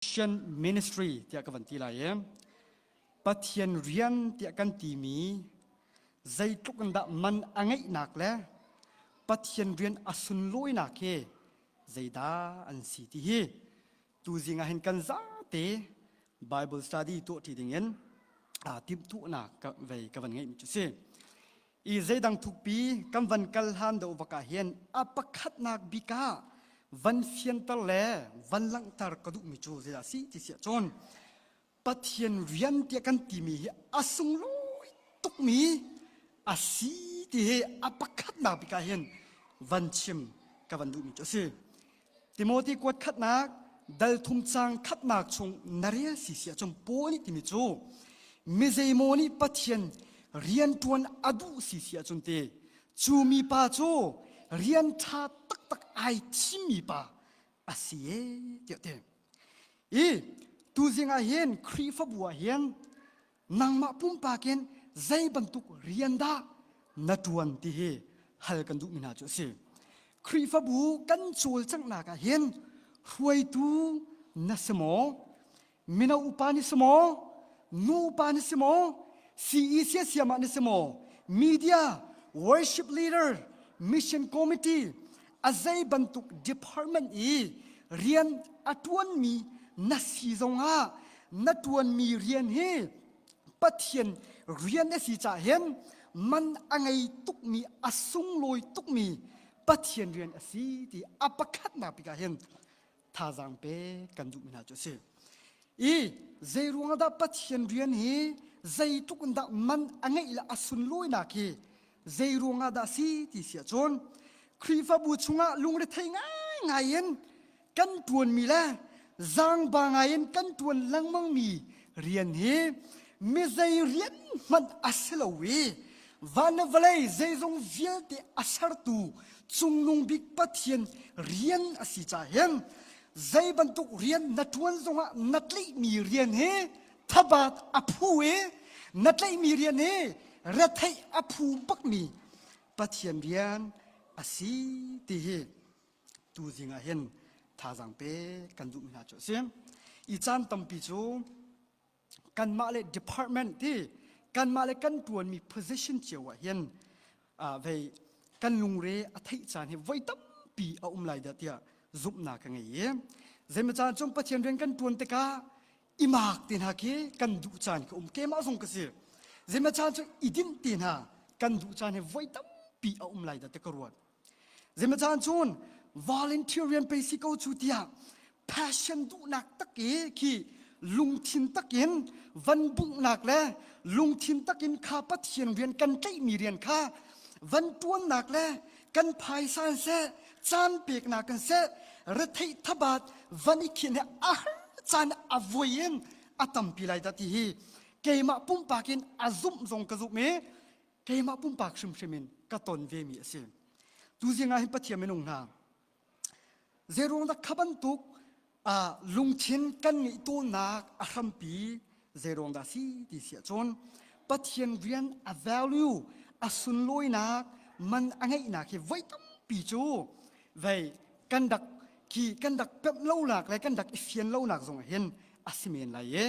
Christian ministry tiah ka van ti lai i Pathian rian tiah kan timi zeitluk in dah man a ngeihnak le Pathian rian a sunlawinak hi zeidah an si ti hi tuzing ah hin kan zate Bible study tuah ṭi dingin aa timhtuahnak ka vei ka van ngeihmi cu si. I zeidang thukpi kan van kal hlan deuh vak ah hin a pakhatnak bik ah van fianter le van langhter ka duhmi cu zeidah si ti siah cun Pathian rian tiah kan timi hi a sunglawi tukmi a si ti hi a pakhatnak bik ah hin van chim ka van duhmi cu a si. Timothy kuat khatnak dal thum cang khatnak chung na rel si si ahcun Paul nih timi cu mi zeimaw nih Pathian rianṭuan a duh si si ahcun te cu mipa cu rian ṭha taktak ai thimmi pa a si e tiah ti. I tuzing ah hin Khrihfabu ah hin nangmah pumpak in zei bantuk rian dah na ṭuan ti hi hal kan duhmi hna cu a si. Khrihfabu kan cawlcanghnak ah hin hruaitu na si maw? Mino upa ni si maw? Nu upa ni si maw? CEC siamah ni si maw? Media, worship leader, mission committee, a zei bantuk department i rian a ṭuanmi na si zongah na ṭuanmi rian hi Pathian rian a si caah hin man a ngei tukmi a sunglawi tukmi Pathian rian a si ti a pakhatnak bik ah hin thazaang pe kan duhmi hna cu a si. I zei ruangah dah Pathian rian hi zeitluk in dah man a ngeih le a sunlawinak hi zei ruangah dah si ti si ahcun Khrihfabu chungah lungrethei ngaingai in kan ṭuanmi le zaangba ngaiin kan ṭuan lengmangmi rian hi mi zei rian hmanh a si lo i van le vawlei zeizong vialte a sertu cungnung bik Pathian rian a si caah hin zei bantuk rian na ṭuan zongah na tlaihmi rian hi thabat a phu i na tlaihmi rian hi retheih a phu bakmi Pathian rian a si ti hi tuzing ah hin thazaang pe kan duhmi hna cu a si. I caan tampi cu kanmah le department ti kanmah le kan ṭuanmi position cio ah hin vei kan lungre a theih caan hi voi tampi a um lai dah tiah zumhnak ka ngei i zeimaw caan cun Pathian rian kan ṭuan tikah i maak te hna khi kan duh caan ka um keimah zong ka si zeimaw caan cu i dinh te hna kan duh caan hi voi tampi a um lai dah ti ka ruat Zeimaw caan cun volunteer rian pei si ko cu tiah passion duhnak tak i khi lungthin takin van bunghnak le lungthin takin kha Pathian rian kan tlaihmi rian kha van tuannak le kan phaisa in seh caan peknak in seh retheih thabat van i khin he a har caan a voi in a tampi lai dah ti hi keimah pumpak in a zumh zong ka zumh i keimah pumpak hrimhrim in ka ton vemi a si. Tuzing ah hin Pathian minung hna zeiruang dah kha bantuk lungthin kan ngeih tawnnak a hrampi zeiruang dah si ti si ahcun Pathian rian a value a sunlawinak man a ngeihnak hi voi tampi cu vei kan rak khi kan rak pemh lonak le kan rak i fian lonak zong ah hin a si men lai i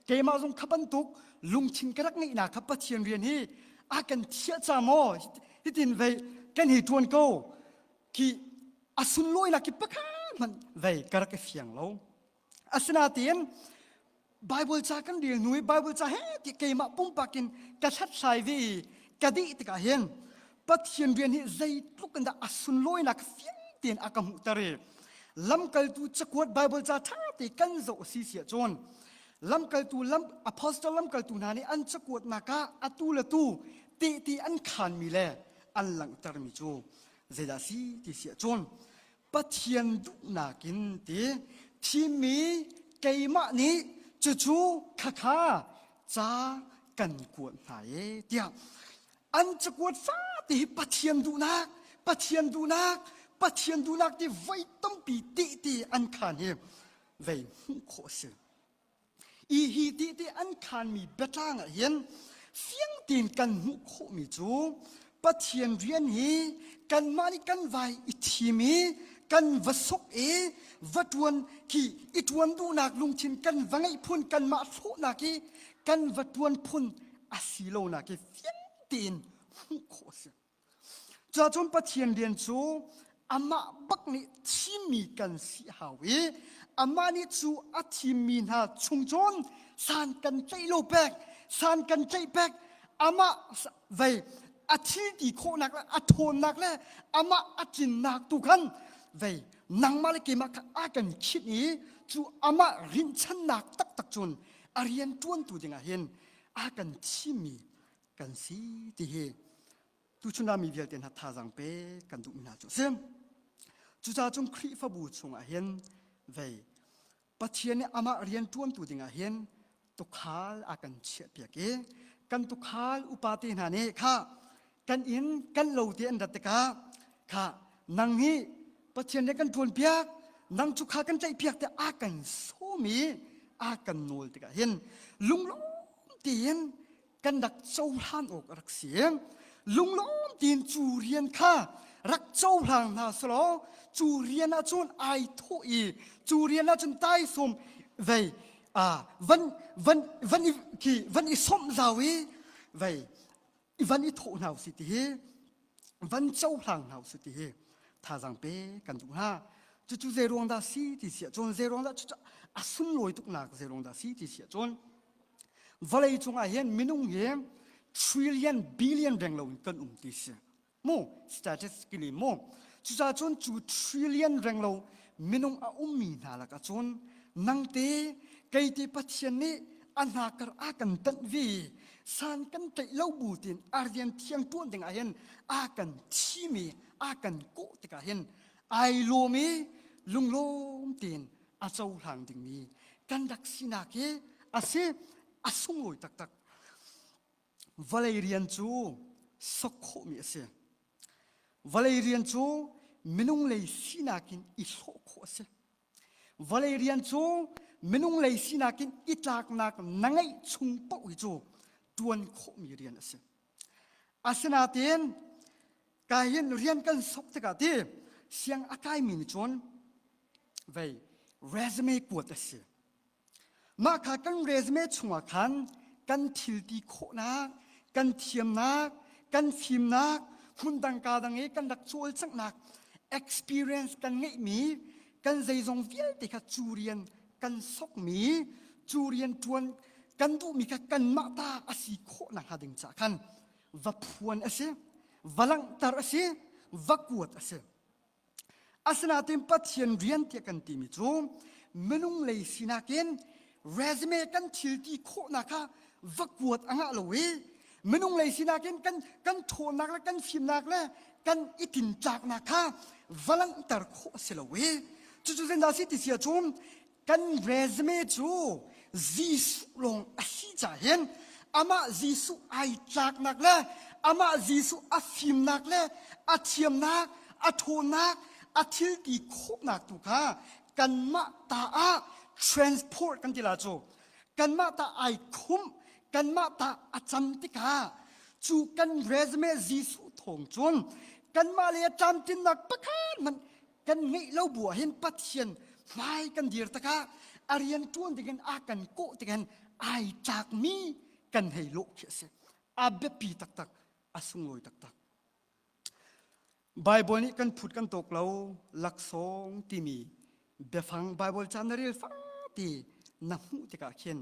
keimah zong kha bantuk lungthin ka rak ngeihnak kha Pathian rian hi a kan thiah ca maw hitin vei kan hi ṭuan ko khi a sunlawinak khi pakhat hmanh vei ka rak i fiang lo asinain Bible ca kan rel hnu i Bible ca he ti keimah pumpak in ka hlathlai ve i ka dih tikah hin Pathian rian hi zeitluk in dah a sunlawinak fiang tein a ka hmuhter i lamkaltu cakuat Bible ca ṭha te kan zoh a si si ahcun lamkaltu lam apostle lamkaltu hna nih an cakuatnak ah atu le tu tehte an khaanmi le an langhtermi cu zeidah si ti si ahcun Pathian duhnak in ti thimmi keimah nih cucu khakha ca kan kuat hna e tiah an cakuat fate hi Pathian duhnak Pathian duhnak Pathian duhnak ti voi tampi tehte an khaan hi vei hmuh khawh a si. I hi tehte an khaanmi biatlang ah hin fiang tein kan hmuh khawhmi cu Pathian rian hi kanmah nih kan vai i thim i. kan va sok i va ṭuan khi i ṭuan duhnak lungthin kan va ngeih phun kanmah thlawhnak i kan va ṭuan phun a si lonak hi fiang tein hmuh khawh a si. Cuahcun Pathian rian cu amah bak nih thimmi kan si hau i amah nih cu a thimmi hna chung cun san kan tlaih lo pek, san kan tlaih pek, amah vei a thil ti khawhnak le a ṭhawnnak le amah a tlinnak tu khan vei nangmah le keimah kha a kan khinh i cu amah rinhchannak taktak cun a rian ṭuantu dingah hin a kan thimmi kan si ti hi tuchun ah mi vialte hna thazaang pe kan duhmi hna cu a si. Cucaah cun Khrihfabu chungah hin vei Pathian nih amah rian ṭuantu dingah hin tukhal a kan chiahpiak i kan tukhal upa te hna nih kha kan inn kan lo te an rat tikah kha nang hi Pathian nih kan ṭuanpiak nang cu kha kan tlaihpiak tiah a kan sawm i a kan nawl tikah hin lunglawm tein kan rak cohlan awk a rak si. Lunglawm tein cu rian kha rak cohlang hna selaw cu rian ah cun ai thawh i cu rian ah cun taisawm vei van van van i khi van i sawmh zau i vei van i thawh hna usih ti hi van cohlang hna usih ti hi thazaang pe kan duh hna. Cucu zei ruang dah si ti si ahcun zei ruang dah cucu a sunlawi tuknak zei ruang dah si ti si ahcun vawlei cungah hin minung hi trillion billion reng lo in kan um ti si mu statistically mu cucaah cun cu trillion reng lo minung a ummi hna lakah cun nangte keite Pathian nih a hnakar a kan tanh ve san kan tlaih lo bu tin a rian thiang tuan ding ah hin a kan thim i a kan kawh tikah hin ai lawm i lunglawm tein a cohlang dingmi kan rak sinak hi a si a sunglawi taktak vawlei rian cu sok khawhmi a si vawlei rian cu minung lei sinak in i hlawh khawh a si vawlei rian cu minung lei sinak in i tlaknak na ngeih chung paoh hi cu ṭuan khawhmi rian a si asinain ka hin rian kan sok tikah ti siang a kaimi nih cun vei resume kuat a si mah kha kan resume chungah khan kan thil ti khawhnak kan thiamnak kan fimnak hmundang ka dang i kan rak cawlcanghnak experience kan ngeihmi kan zeizong vialte kha cu rian kan sokmi cu rian ṭuan kan duhmi kha kanmah ta a si khawh nakhnga ding caah khan va phuan a si va langhter a si va kuat a si Asinain Pathian rian tiah kan timi cu minung lei sinak in resume kan thil ti khawhnak kha va kuat a ngah lo i minung lei sinak in kan kan ṭhawnnak le kan fimnak le kan i tintlaknak kha va langhter khawh a si lo i cucu zeidah a si ti si ahcun kan resume cu Jesuh lawng a si caah hin amah Jesuh ai tlaknak le amah Jesuh a fimnak le a thiamnak a ṭhawnnak a thil ti khawhnak tu kha kanmah ta ah transport kan ti la cu kanmah ta ai khumh kanmah ta a cam tikah cu kan resume Jesuh thawng cun kanmah le a tlamtlinnak pakhat hmanh kan ngeih lo bu ah hin Pathian hmai kan dir takah a rian ṭuan dingin a kan kawh tikin ai tlakmi kan hei lawh khi a si. A biapi taktak, a sunglawi taktak. Bible nih kan phut kan tawk lo laksawng timi biafang Bible ca na rel fati na hmuh tikah khin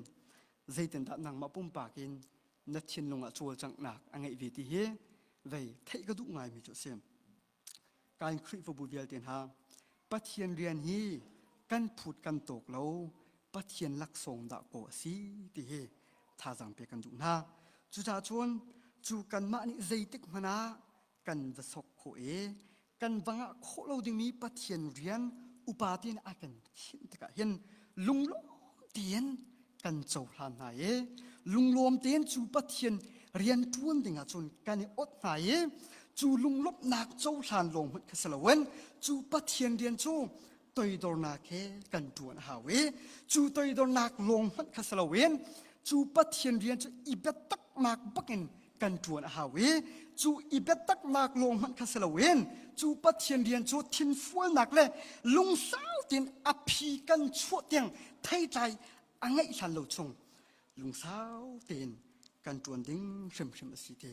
zeitindah nangmah pumpak in na thinlung ah cawlcanghnak a ngeih ve ti hi vei theih ka duh ngaimi cu a si. Kan Khrihfabu vialte hna, Pathian rian hi kan phut kan tawk lo, Pathian laksawng dah kaw a si ti hi thazaang pek kan duh hna. Cucaah cun cu kanmah nih zeitik hmanh ah kan va sok khawh i kan va ngah khawh lo dingmi Pathian rian upa tein a kan khinh tikah hin lunglawm tein kan cohlan hna i lunglawm tein cu Pathian rian ṭuan dingah cun kan i ot hna i cu lunglawmhnak cohlan lawng hmanh kha si loin cu Pathian rian cu toidornak he kan ṭuan a hau i cu toidornak lawng hmanh kha si loin cu Pathian rian cu i biataknak bakin. kan ṭuan a hau i cu i biataknak lawng hmanh kha si loin cu Pathian rian cu thinfualnak le lungsau tein a phi kan chuah tiang theitlai a ngeih hlan lo chung lungsau tein kan ṭuan ding hrimhrim a si ti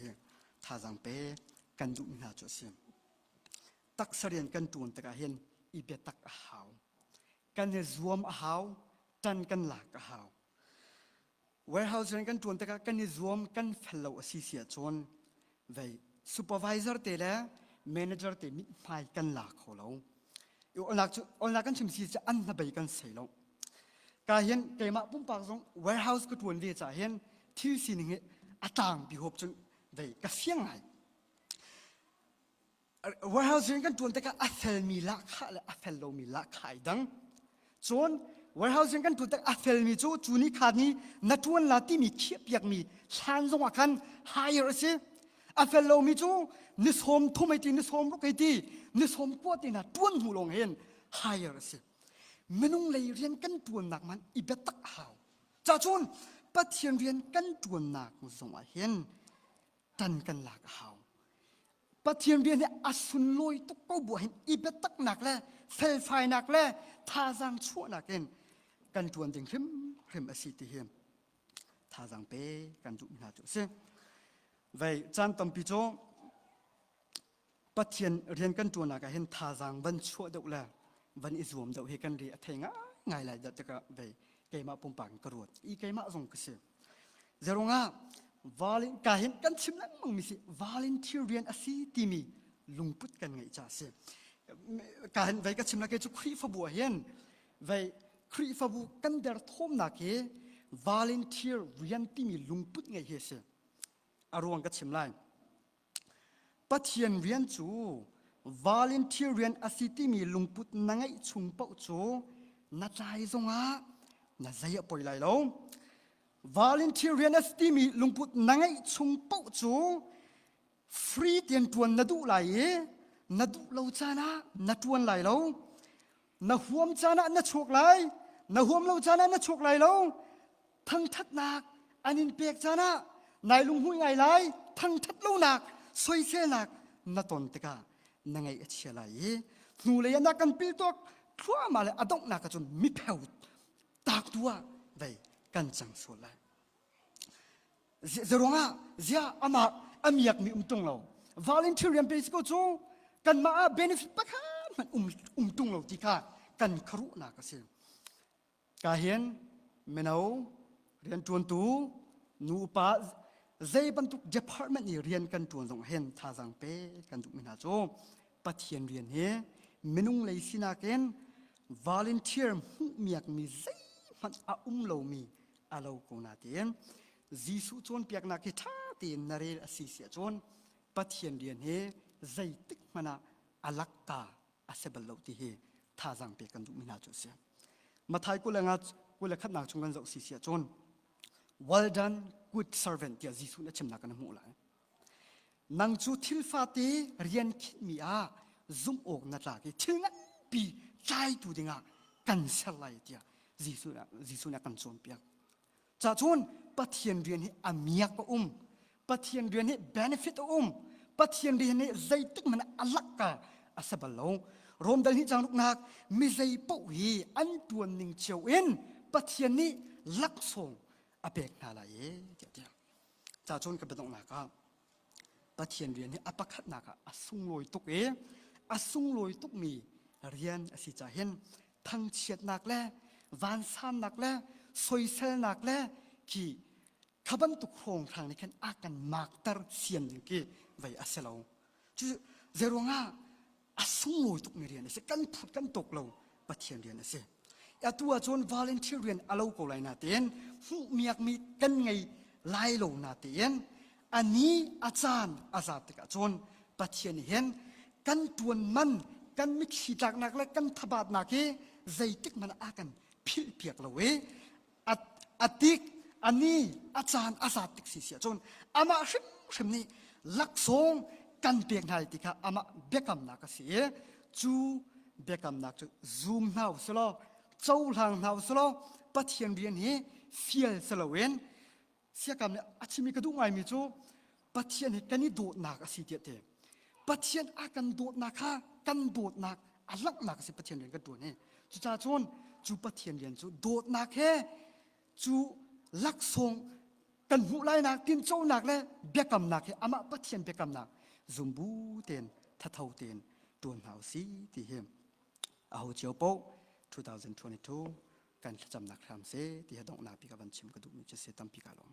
thazaang pe kan duhmi hna cu a si. Taksa rian kan ṭuan tikah hin i biatak a hau. Kan i zuam a hau, ṭan kan lak a hau. Warehouse rian kan ṭuan tikah kan i zuam kan fel lo a si si ahcun vei supervisor te le manager te mithmai kan la kho lo. I olnak cu olnak kan chim si cu an hnabei kan sei lo. Ka hin keimah pumpak zong warehouse ka ṭuan ve caah hin thil sining hi a tlangpi hop cun vei ka fiang ngai. Warehouse rian kan ṭuan tikah a felmi lahkhah le a fel lomi lahkhah ai dang. Cun warehouse rian kan ṭuan tikah a felmi cu cu ni kha ni na ṭuan la timi khiahpiakmi hlan zongah khan hire a si. A fel lomi cu ni sawm thum hei ti, ni sawm ruk hei ti, ni sawm kua te hna ṭuan hnu lawng hin hire a si. Minung lei rian kan ṭuannak man i biatak a hau. Cacun Pathian rian kan ṭuannak zongah hin ṭan kan lak a hau. Pathian rian hi a sunlawi tuk ko bu hin i biataknak le felfainak le thazaang chuahnak in kan ṭuan ding hrimhrim a si ti hi thazaang pe kan duh hna cu a si. Vei caan tampi cu Pathian rian kan ṭuannak ah hin thazaang van chuah deuh le van i zuam deuh hi kan ri a thei ngaingai lai dah tikah vei keimah pumpak in ka ruat i keimah zong ka si. Zeruangah valin ka hin kan chim lengmang mi si volunteer rian a si timi lungput kan ngeih ca si. Ka hin vei ka chim la ke cu Khrihfabu ah hin vei Khrihfabu kan derthawmnak hi volunteer rian timi lungput ngeih hi a si. A ruang ka chim lai. Pathian rian cu volunteer rian a si timi lungput na ngeih chung paoh cu na tlai zongah na zei a poi lai lo. Volunteer rian a si timi lungput na ngeih chung paoh cu free tian ṭuan na duh lai i na duh lo caan ah na ṭuan lai lo. Na huam caan ah na chuak lai, na huam lo caan ah na chuak lai lo. Thangṭhatnak an in pek caan ah nai lunghmuih ngai lai, thangṭhat lonak, soiselnak na ton tikah na ngaih a chia lai i hnulei ah na kan pil tuak thluahmah le a donghnak ah cun mipheu tak tu ah vei kan cang sual lai. Zeruangah ziah amah a miakmi um tung lo. Volunteer rian pe ko cu kanmah ah benefit pakhat hmanh um, um tung lo ti kha kan kharuhnak a si. Ka hin mino rianṭuantu nu upa zei bantuk department i rian kan ṭuan zong hin thazaang pe kan duhmi hna cu Pathian rian hi minung lei sinak in volunteer hmuhmiakmi zeihmanh a um lomi a lo ko na tiin Jesuh cawnpiaknak hi ṭha tein na rel a si si ahcun Pathian rian hi zeitik hmanh ah a lakka a si bal lo ti hi thazaang pek kan duhmi hna cu a si. Mathai 25 khatnak chung kan zoh si si ahcun well done good servant tiah Jesuh nih a chimnak kan hmuh lai. Nang cu thil fate rian khinhmi ah zumh awk na tlak i thil nganpi tlaitu dingah kan ser lai tiah Jesuh Jesuh nih a kan cawnpiak. Cacun Pathian rian hi a miak a um. Pathian rian hi benefit a um. Pathian rian hi zeitik hmanh a lakka a si bal lo. Rom dal nih changruknak mi zei paoh hi an tuan ning cio in Pathian nih laksawng a pek hna lai e tiah tiah. Cacun ka biadonghnak ah Pathian rian hi a pakhatnak ah a sunglawi tuk i a sunglawi tukmi rian a si caah hin thangchiatnak le vansannak le soiselnak le khi kha bantuk hrawnghrang nih khan a kan makter sian ding khi vei a si lo. Cu zeiruangah a sunglawi tukmi rian a si kan phut kan tuk lo Pathian rian a si atu ahcun volunteer rian a lo ko lai natein hmuh miakmi kan ngei lai lo natein a ni a caan a zat tikah cun Pathian hin kan tuan man kan mitthli tlaknak le kan thabatnak hi zeitik hmanh a kan philh piak lo i a tik a ni a caan a zat tik si si ahcun amah hrimhrim nih laksawng kan pek hna ti kha amah biakamnak a si i cu biakamnak cu zum hna u silaw cohlang hna u silaw Pathian rian hi fial si loin siakam nih a chimi ka duh ngaimi cu. Pathian he kan i dawtnak a si tiah te. Pathian a kan dawtnak kha kan dawtnak a langhnak a si Pathian rian kan ṭuan hi. Cucaah cun cu Pathian rian cu dawtnak he cu laksawng kan hmuh lainak tinconak le biakamnak he amah Pathian biakamnak zumbu tein thatho tein ṭuan hna u si ti hi aho cio paoh 2022 kan thlacamnak hram seh ti hi donghnak bik a van chim ka duhmi cu si tampi ka lawm.